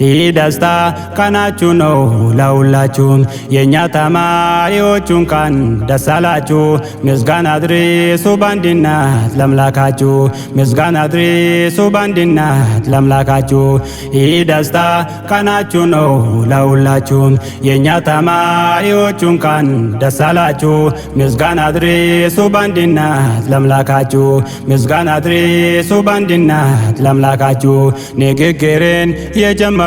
ይህ ደስታ ቀናችሁ ነው ለሁላችሁም። የእኛ ተማሪዎቹ እንኳን ደስ አላችሁ። ምስጋና አድርሱ በአንድነት ለአምላካችሁ። ምስጋና አድርሱ በአንድነት ለአምላካችሁ። ይህ ደስታ ቀናችሁ ነው ለሁላችሁም። የእኛ ተማሪዎቹ እንኳን ደስ አላችሁ። ምስጋና አድርሱ በአንድነት ለአምላካችሁ። ምስጋና አድርሱ በአንድነት ለአምላካችሁ። ንግግርን የጀመርኩት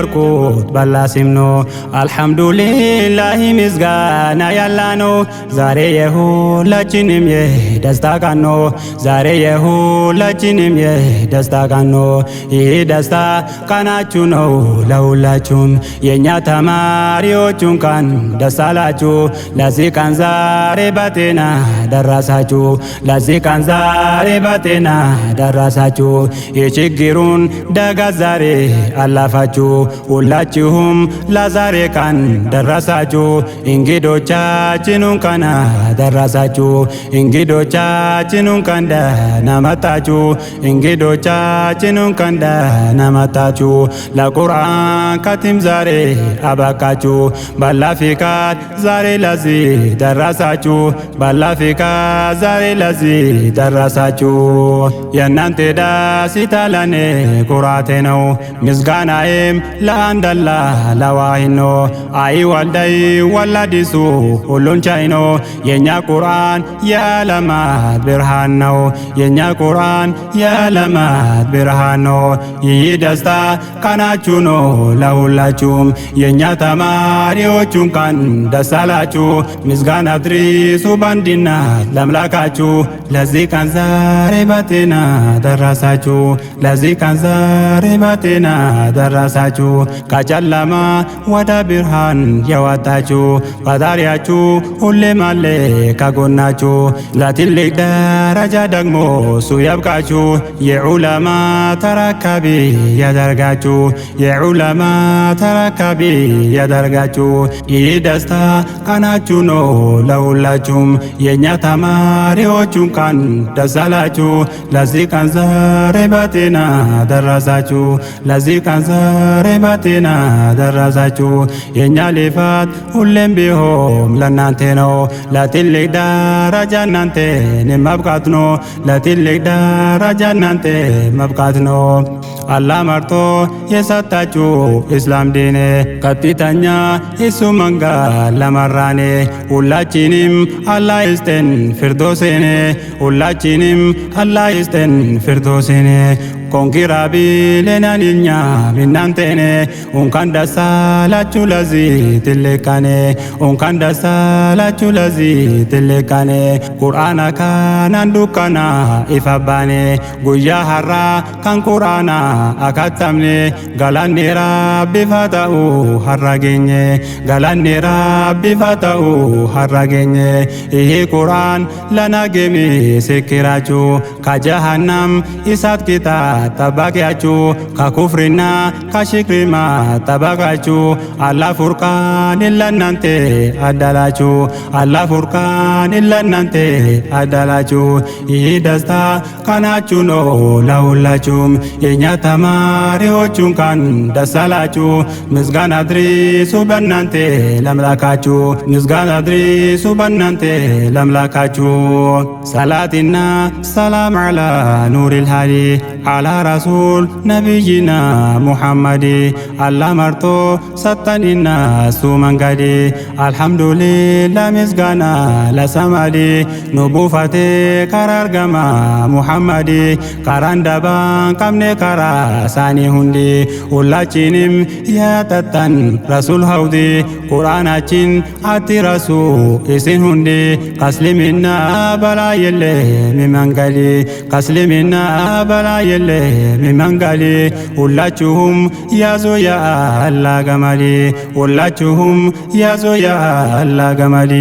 ባላህ ስም ነው። አልሐምዱሊላህ ምስጋና ያላ ነው። ዛሬ የሁላችንም የደስታ ቀን ነው። ዛሬ የሁላችንም የደስታ ቀን ነው። ይህ ደስታ ቀናችሁ ነው ለሁላችሁም። የእኛ ተማሪዎቹ እንኳን ደስ አላችሁ። ለዚህ ቀን ዛሬ በጤና ደረሳችሁ። ለዚህ ቀን ዛሬ በጤና ደረሳችሁ። የችግሩን ደጋ ዛሬ አላፋችሁ። ሁላችሁም ለዛሬ ቀን ደረሳችሁ። እንግዶቻችን እንኳን ደረሳችሁ። እንግዶቻችን እንኳን ደህና መጣችሁ። እንግዶቻችን እንኳን ደህና መጣችሁ። ለቁርአን ከቲም ዛሬ አበቃችሁ። ባላህ ፍቃድ ዛሬ ለዚህ ደረሳችሁ። ባላህ ፍቃድ ዛሬ ለዚህ ደረሳችሁ። የእናንተ ደስታ ለኔ ኩራቴ ነው። ምስጋናዬም ለአንድ አላህ ለዋሂድ ነው። አይወልደይ ወላዲሱ ሁሉን ቻይ ነው። የእኛ ቁርአን የዓለማት ብርሃን ነው። የእኛ ቁርአን የዓለማት ብርሃን ነው። ይህ ደስታ ቀናችሁ ነው ለሁላችሁም። የእኛ ተማሪዎቹ እንኳን ደስ አላችሁ። ምስጋና አድርሱ በአንድነት ለአምላካችሁ። ለዚህ ቀን ዛሬ በጤና ደረሳችሁ። ለዚህ ቀን ዛሬ በጤና ደረሳችሁ። ከጨለማ ወደ ብርሃን ያወጣችሁ ፈጣሪያችሁ ሁሌም አለ ከጎናችሁ። ለትልቅ ደረጃ ደግሞ እሱ ያብቃችሁ። የዑለማ ተረካቢ ያደርጋችሁ። የዑለማ ተረካቢ ያደርጋችሁ። ይህ ደስታ ቀናችሁ ነው ለሁላችሁም። የእኛ ተማሪዎቹ እንኳን ደስ አላችሁ። ለዚህ ቀን ዛሬ በጤና ደረሳችሁ። ለዚህ ቀን ዛሬ በጤና ደረሳችሁ። የእኛ ልፋት ሁሌም ቢሆን ለእናንተ ነው። ለትልቅ ደረጃ እናንተን መብቃት ነው። ለትልቅ ደረጃ እናንተ መብቃት ነው። አላህ መርጦ የሰጣችሁ እስላም ዲን ቀጥተኛ እሱ መንገድ ለመራኔ። ሁላችንም አላህ ይስጠን ፊርዶሴን። ሁላችንም አላህ ይስጠን ፊርዶሴን። ኮንኪራቢሌናን እኛም እናንተን እንኳን ደስ አላችሁ ለዚህ ትልቅ ቀን። እንኳን ደስ አላችሁ ለዚህ ትልቅ ቀን። ቁርአና kanaan dukkana ifa baane. Guyyaa har'aa kan quraana akattamne. Galanni rabbiif haa ta'u har'a geenye. Galanni rabbiif haa ta'u har'a geenye. ይሄ ቁርአን ለነገ ምስክራችሁ፣ ከጀሃነም እሳት ቅጣት ጠባቂያችሁ፣ ከኩፍርና ከሽርክማ ጠበቃችሁ። አላህ ፉርቃን ለእናንተ አደላችሁ። አላህ ፉርቃን ለእናንተ አደላችሁ። ይህ ደስታ ቀናችሁ ነው ለሁላችሁም። የእኛ ተማሪዎቹ እንኳን ደስ አላችሁ። ምስጋና አድርሱ በእናንተ ለአምላካችሁ። ምስጋና አድርሱ በእናንተ ለአምላካችሁ። ሰላትና ሰላም ዐላ ኑሪል ሃዲ ዐላ ረሱል ነቢይና ሙሐመድ። አላህ መርጦ ሰጠንና እሱ መንገድ። አልሐምዱሊላህ ምስጋና ለሰማዲ። ኑቡፈቴ ከራርገማ ሙሐመድ። karaa daba qabne karaa isaanii hundi. ሁላችንም ያጠጣን ረሱል ሀውዲ። ቁርአናችን አትረሱ isin hundi። ከእስልምና በላይ የለም መንገድ። ከእስልምና በላይ የለም መንገድ። ሁላችሁም ያዙ የአላህ ገመድ። ሁላችሁም ያዙ የአላህ ገመድ።